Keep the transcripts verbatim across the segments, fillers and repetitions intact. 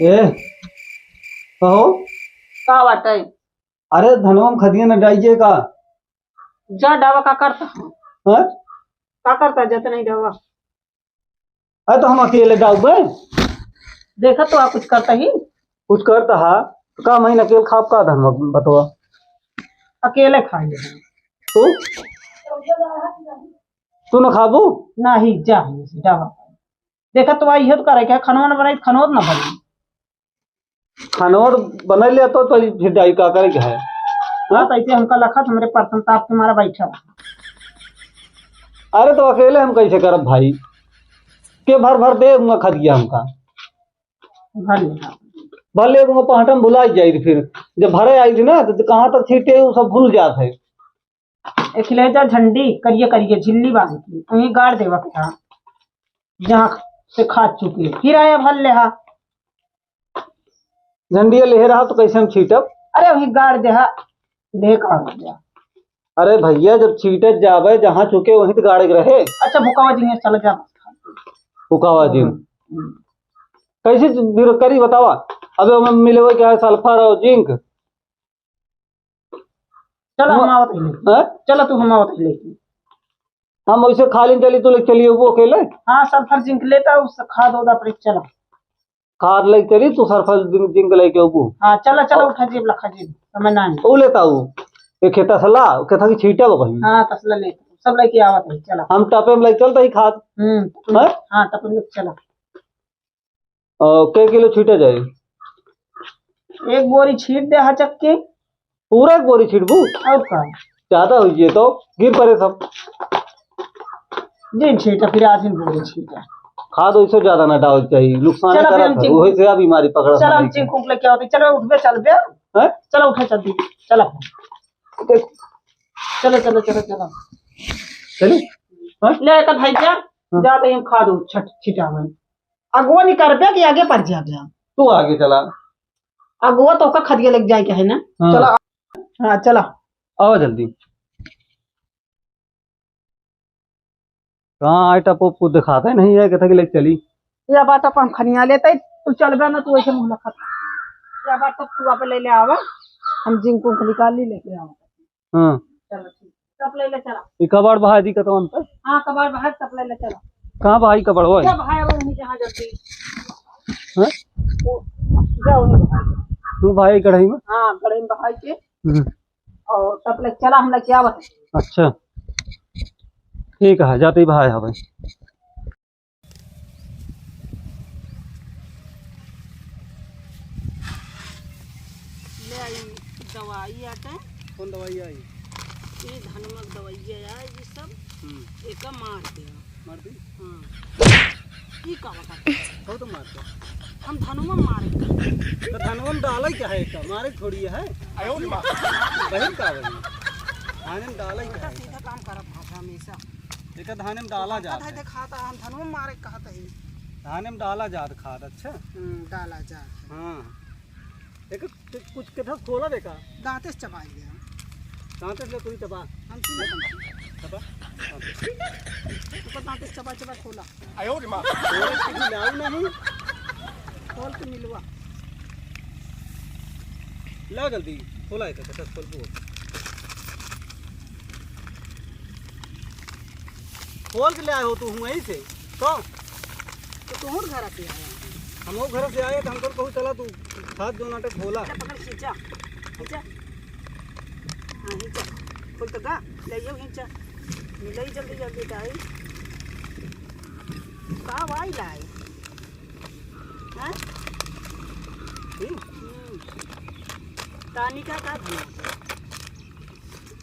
ए, कहो। का बाटे? अरे, धनवा में खदिया न डाइए का? जा डावा, का करता है? हैं? का करता, जत नहीं डावा। अरे, तो हम अकेले डाउबे। देखा तो आ कुछ करता ही। कुछ करता हा? तो का महीना अकेले खाब का धनवा बतवा? अकेले खाई ले। तू? तू न खाबू? नाही, जा, डावा। देखा तो आई है तो करे क्या? खनवा न बनाई, खनवा न बनी। खानवा तो बना लिया तो, तो फिर डाई का करे के है? हाँ, तो ऐसे हमका लखत हमरे परसंताप के मारा बैठा। अरे, तो अकेले हम कैसे करब भाई? के भर भर दे उनका खदिया हमका। भर ले। भर ले, उनका पहाटन भुला जाई फिर। जब भरे आई थी ना, तो कहाँ तक छीटे, वो सब भूल जात है। एक ले जा झंडी, करिए करिए झिल्ली बांध के, वहीं गाड़ देवा के था, जहाँ से खा चुकी है। फिर आया भर ले हा। झंडिया लेहे रहा तो कैसे हम छीटब? अरे वहीं गाड़ दे हा, देख आ गया। अरे भैया, जब छीटत जाबे, जहाँ चुके वहीं तो गाड़े के रहे। अच्छा, भुकावा जी, चल जा। भुकावा जी। हम्म। कैसे फिर करी बतावा? अबे हमें मिले हुए क्या है, सल्फर और जिंक। चला, हम हम आवत ही लेके। हैं? चला, तू हम आवत ही लेके। हम वैसे खाली चली, तू लेके चलिए वो अकेले। हाँ, सल्फर जिंक लेता, उससे खाद होता पर चला। खाद लेके चली, तू सल्फर जिंक, जिंक लेके अबू। हाँ, चला, चला, और उठा जेब, लखा जेब, समय ना है। वो लेता हूँ, एक खेता सला, खेता की छीटा बा भाई। हाँ, तसला लेता, सब लेके आवत है, चला। हम टपे में लेके चलता ही खाद। हम्म, हैं? हाँ, टपे में चला। अ, कै किलो छीटा जाए? एक बोरी छीट दे हा चक्के। पूरा एक बोरी छीटबू? और का? ज्यादा हो जाए तो गिर पड़े सब। दिन छीटा, फिर आधी बोरी छीटा। खाद वैसे ज्यादा ना डाल चाहिए, नुकसान चला, फिर करत हम है, चिंकू, वही से बीमारी पकड़त चला, हम है। चिंकू के लेके आवत, चला, उठबे, चलबे। हैं? चला, उठे, चल दी, चला। चलो, चलो, चलो, चलो। चली? हाँ? ले, एक भाई जा, हाँ। जा, तो हम खा दो, छट, छिटावन। अगुआ नहीं करबे कि आगे पड़ जाबे? तू आगे चला। अगुआ तो का खदिया लग जाए के है ना? हाँ। चला। हाँ, चला। आओ जल्दी। कहाँ आए टपो, कुछ दिखाते नहीं है, कहता कि ले चली। या बात अपन खनिया लेते, तू चलबे ना, तू ऐसे मुँह लखत। या बात तब तू आप ले ले आवा, हम जिंक उंक निकाल ली, लेके आवा। हाँ। चलो ठीक, तब ले ले चला। ई कबाड़ बहाय दी कतवन पे? हाँ, कबाड़ बहाय, तब ले ले चला। कहाँ बहाई कबाड़ वो है? क्या बहाय वो नहीं जहाँ जल्दी। हाँ? वो, जा वहीं बहाय। तू बहाई कढ़ाई में? हाँ, कढ़ाई में बहाय के। हम्म। और तब ले चला, हम लेके आवत है। अच्छा, ठीक है, जाते ही बहाय हवे। ले आई दवाई आटे। कौन दवाई आई? ये धनमा के दवाई आई, ये सब। हम्म। एका मार दे। मार दी? हाँ। ई का बता? कहो तो मार दे। हम धनमा मारे। तो धनमा में डाला ही क्या है? एका मारे थोड़ी है। आयो रे माँ। बहिर का बनी? धाने में डाला ही क्या उल्टा है? सीधा काम करत है हमेशा। एका धाने में डाला जात है। खाता, हम धनमा मारे कहत है। धाने में डाला जात खाद, अच्छा? हम्म, डाला जात है। हाँ। एक तो कुछ के था खोला देखा। दांते से चबाई गया। दांते से ले पूरी चबा। हम चीज चबा। ऊपर दांते से चबा चबा खोला। आयो रे माँ। खोल के भी लाऊ नहीं। खोल के मिलवा। ला जल्दी, खोला है, कैसे खोल दो। खोल के ले आए हो तू हुआं से? तो? तो तोहर घर से आया। हम वो घर से आए तो हमको कहू चला तू साथ जो नाटक खोला। जा पकड़ खींचा, खींचा। हाँ, खींचा। खोल तो गा, ले जाओ खींचा। मिलाई जल्दी जल्दी दाई। का वाई लाई? हैं? हम्म। हम्म। तानिका का धुआं?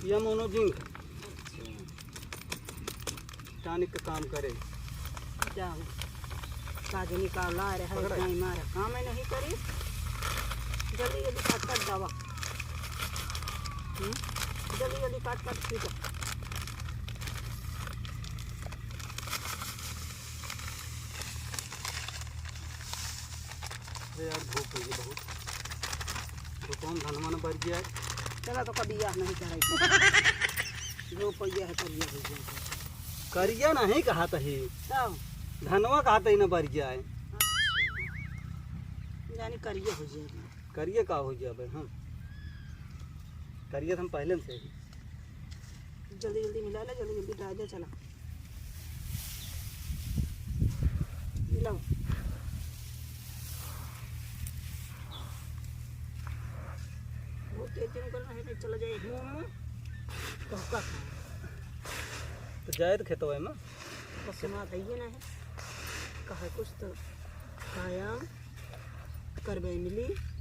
या मोनोजिंक। अच्छा। टॉनिक का काम करे। जाओ। काज निकाला रहे, पकड़। नहीं मारा, काम ही नहीं करे। जल्दी जल्दी काट काट दवा। हम्म? जल्दी जल्दी काट काट खींचो। अरे यार, धूप है ये बहुत। तो कौन धनमा न बर गया है? चला तो कभी यह नहीं करे। जो पहिया है, करिया हो गया। करिया नहीं कहा तही। तब? धनवा कहा तही न बर गया है। अच्छा। जानी करिया हो जाएगी। करिया का हो जाबे हम? करिया तो हम पहले से ही। जल्दी जल्दी मिला ले, जल्दी जल्दी डाल दे, चला। मिलाओ। बहुत तेज जन कर रहे हैं, चला जाए। हम्म। तो का खाए? तो जाए तो खेतवा में। बस सुना था ये ना है। कहा कुछ तो कायम करबे मिली।